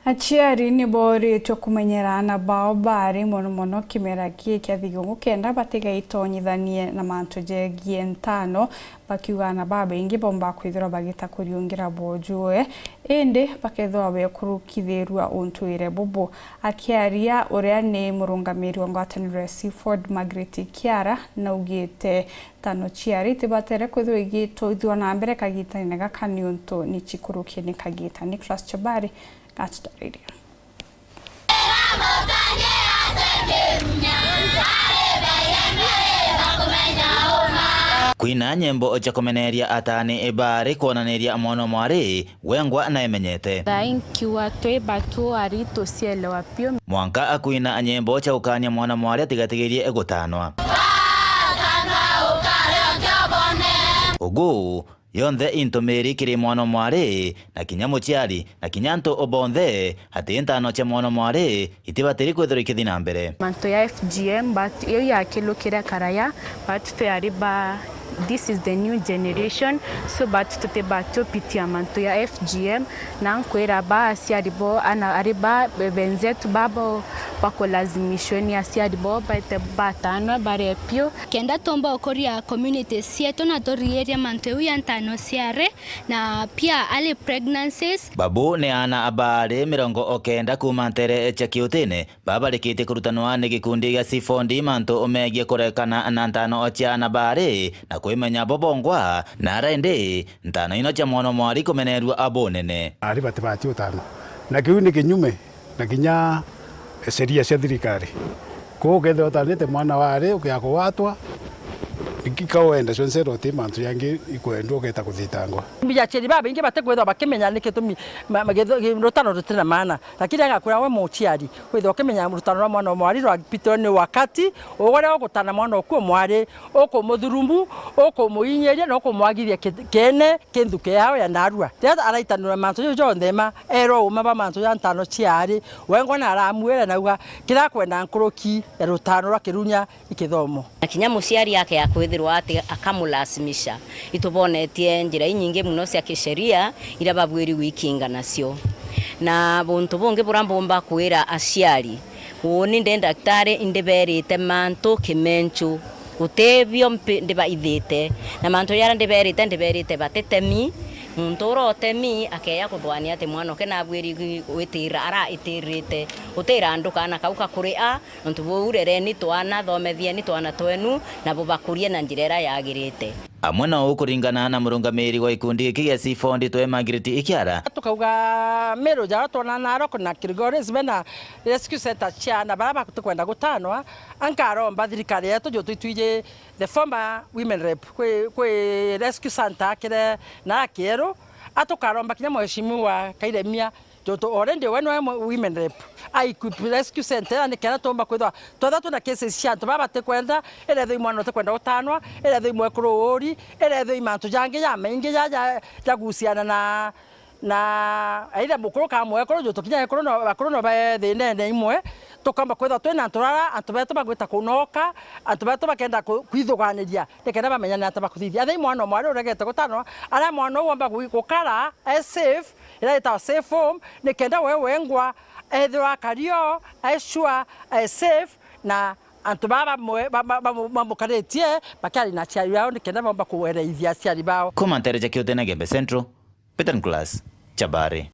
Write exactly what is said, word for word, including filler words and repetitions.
Aciari ni booritwe kumenyera aana bao baari mono mono kimera gii kia thigungu kenda batigaitonyithanie na mantu jegie ntaano, bakiuga aana babaingi boomba kwithirwa bagita kuriungira bojue, indi bakethirwa bekurukithirua untwire bubu. Akiaria uria ni murungamiri wa ngwataniro ya Seafood, Margaret Kiara, naugite ntaano ciari itibatere kwithirwa igitwarithua na mbere kagitene gaka niuntu ni cikurukie ni kagita. Nicholas Chabari, Gatutarairia. Kwina nyimbo cia kumeneria atani baari kwonaniria mwana mwari wengwa na emenyete. Thank you, atwi batu ari tucielewa piu. Mwanka akwina nyimbo cia gukania mwana mwari atigatigirie gutanwa. Ugu yonthe intumiri kiri mwana mwari, na kinya muciari, na kinya antu bonthe, ati ntaano cia mwana mwari itibatiri kwithirwa ikithi na mbere. Mantu ya F G M, but iyo yakilukire karaya, but twi ari ba, this is the new generation, so but tutibati upitia mantu ya F G M, na nkwira ba aciari bo, ana ari ba benzetu babo bakulazimishwe ni aciari bo baite batanwa bare piu. Kenda tumba ukuria communities cietu na turiiria mantu iu ya ntaano ciari na pia early pregnancies. Babu ni aana baari mirongo o kenda kuuma ntere cia Kiutine, babarikitie kurutanwa ni gikundi gia Seafood mantu megie kurekana na ntaano cia aana baari na kwimenya bo bongwa, na ara indi ntaano ino cia mwana mwari kumenerua abunene. Ari batibati utanwa, na kiu ni kinyume na kinya sheria cia thirikari. Kwou ukethirwa utanite mwana wari ukia kugwatwa, ikika wenda cionse uti mantu jangi ikwendwa ugeta kuthitangwa. Mbia aciari babaingi batikwithwa bakimenya ni gitumi ma-, ma-, githu-, gi-, rutano rutina maana. Lakini agakwira we muciari, withwa ukimenya rutano rwa mwana mwari rwapitirwe ni wakati, uria ugutana mwana uku mwari, ukumuthurumu, ukumuinyiria na ukumwagithia ki-, kene. Kinthu kiao ya narua. Riria araitanirwa mantu jau jonthe ma, erwa uma ba mantu ja ntano ciari, wengwa na aramwira nauga, kira kwenda nkuruki ya rutano rwa kirunya i kithomo. Na kinya muciari ake akwithirwa ati akamulazimisha. Itubonetie njira inyingi muno cia kisheria iria babwiri gwikinga nacio. Na buntu bungi buria mbumba kwira aciari, uuni ndi ndaktari, indiberite mantu kimencu. Gutibio mpi-, ndibaithite. Na mantu jaria ndiberite, ndiberite batitemi. Muntu uria utemi akeya kuthwania ati mwana uke nabwiri gwi-, gwitira ara itirite. Utira andu kaana kau kakuri a, nontu buu rereni twana, thomethieni twana twenu, na bubakurie na njira iria yagirite. Amwe na uu, kuringana na murungamiri wa gikundi giki gia Seafood twe Margaret Ikiara. Tukauga miru jaria twona Narok na Kilgoris bena rescue center cia ana baria batikwenda gutanwa, ankaromba thirikari yetu, ju twitwiji the former women rep, kwi, kwi rescue center akire na akieru, atukaromba kinya mheshimiwa Kairemia, ju tu already we nwe mo-, women rep, a equip rescue center, yani kenda tumba kwithwa twetha twina cases cia antu baba batikwenda, irethwa i mwana utikwenda gutanwa, irethwa i mwekuru uri, irethwa i mantu jangi jamaingi ja, ja, jagusiana na na aitha mukuru ka mwekuru, ju tukinya ekuru no, bakuru no bae thinene imwe, tukamba kwithwa twina antu rara, antu betu bagwita kunoka, antu betu bakenda ku-, kwithuganiria, nikenda bamenyane ata bakuthithia. Athai mwana o mwari uregete gutanwa, aria mwana uu wamba gwi-, gukara, e safe, ira itawa safe home, nikenda we wengwa, ethirwa akario, e sure, e safe, na antu baa bamwe, ba-, ba-, ba-, bamukaritie, bakiari na aciari bao, nikenda baumba kuereithia aciari bao. Kuma ntere ja Kiutene Gembe Central, Peter Nicholas, Chabari.